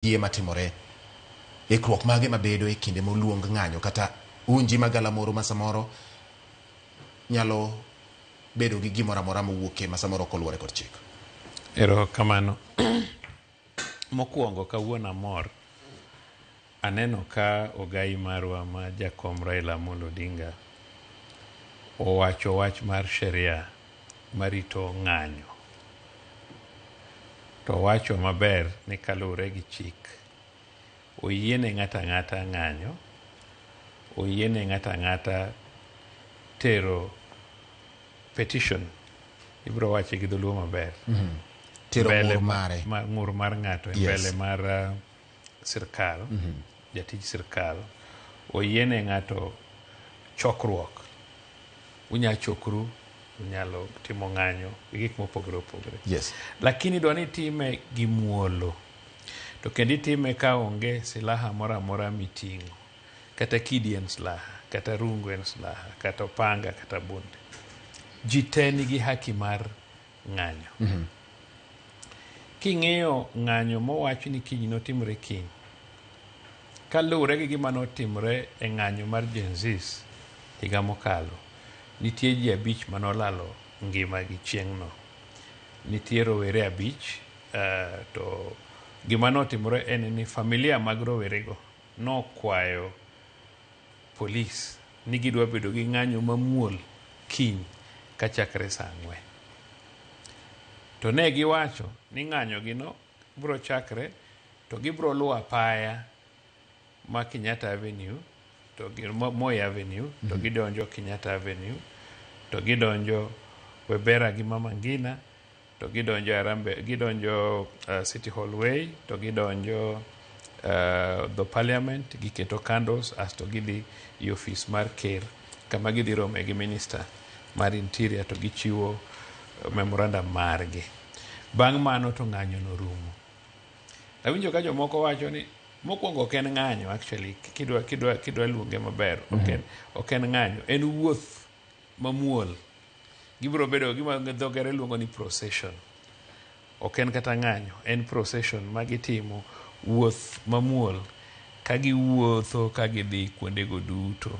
Gie matimore, ikruok mage mabedo e kinde moluong ng'anyo kata unji magalamoro ma samoro nyalo bedo gi gimoro amora mowuokie ma samoro ok oluwore kod chik? Erokamano. Mokwongo kawuono amor aneno ka ogai marwa ma jakom Raila Amolo Odinga owacho wach mar sheria marito ng'anyo. To owacho maber ni kaluwore gi chik, oyiene ng'ato ang'ata ng'anyo, oyiene ng'ato ang'ata tero petition, ibiro wache gi dholuo maber. Tero Mbele ng'ur mare. Ng'ur mar ng'ato e Yes. mbele mar sirkal, jatij sirkal, oyiene ng'ato chokruok. Unya chokru, unyalo timo ng'anyo gi gik mopogore opogore. Lakini dwa ni itime gi muolo. To kendo itime ka onge silaha moro amora miting'o. Kata kidi en silaha, kata rungu en silaha, kata opanga, kata bunde. Ji te nigi haki mar ng'anyo. King'iyo ng'anyo mowach ni kiny notimre kiny, kaluwore gi gima notimre e ng'anyo mar Gen Zs higa mokalo, nitie ji 5 manolalo ngimagi chieng'no. Nitie rowere 5, to gima notimore en ni familia mag rowerego nokwayo polis ni gidwa bedo gi ng'anyo mamuol kiny kachakre saa 4. To ne giwacho ni ng'anyo gino biro chakre to gibiro luwo apaya ma Kenyatta Avenue to gi Moi Avenue to gidonjo Kenyatta Avenue to gidonjo Webera gi Mama Ngina to gidonjo Harambee, gidonjo City Hall Way to gidonjo the Parliament, giketo candles asto gidhi e ofis mar ker kama gidhi rome gi minister mar interior to gichiwo memorandum margi. Bang' mano to ng'anyo norumo. Awinjo ka jomoko wacho ni mokwongo ok en ng'anyo, actually kidwa luonge maber, ok en ng'anyo, en wuoth mamuol. Gibiro bedo gima dho ngere luongo ni procession. Ok en kata ng'anyo, en procession ma gitimo, wuoth mamuol ka giwuotho ka gidhi kuondego duto.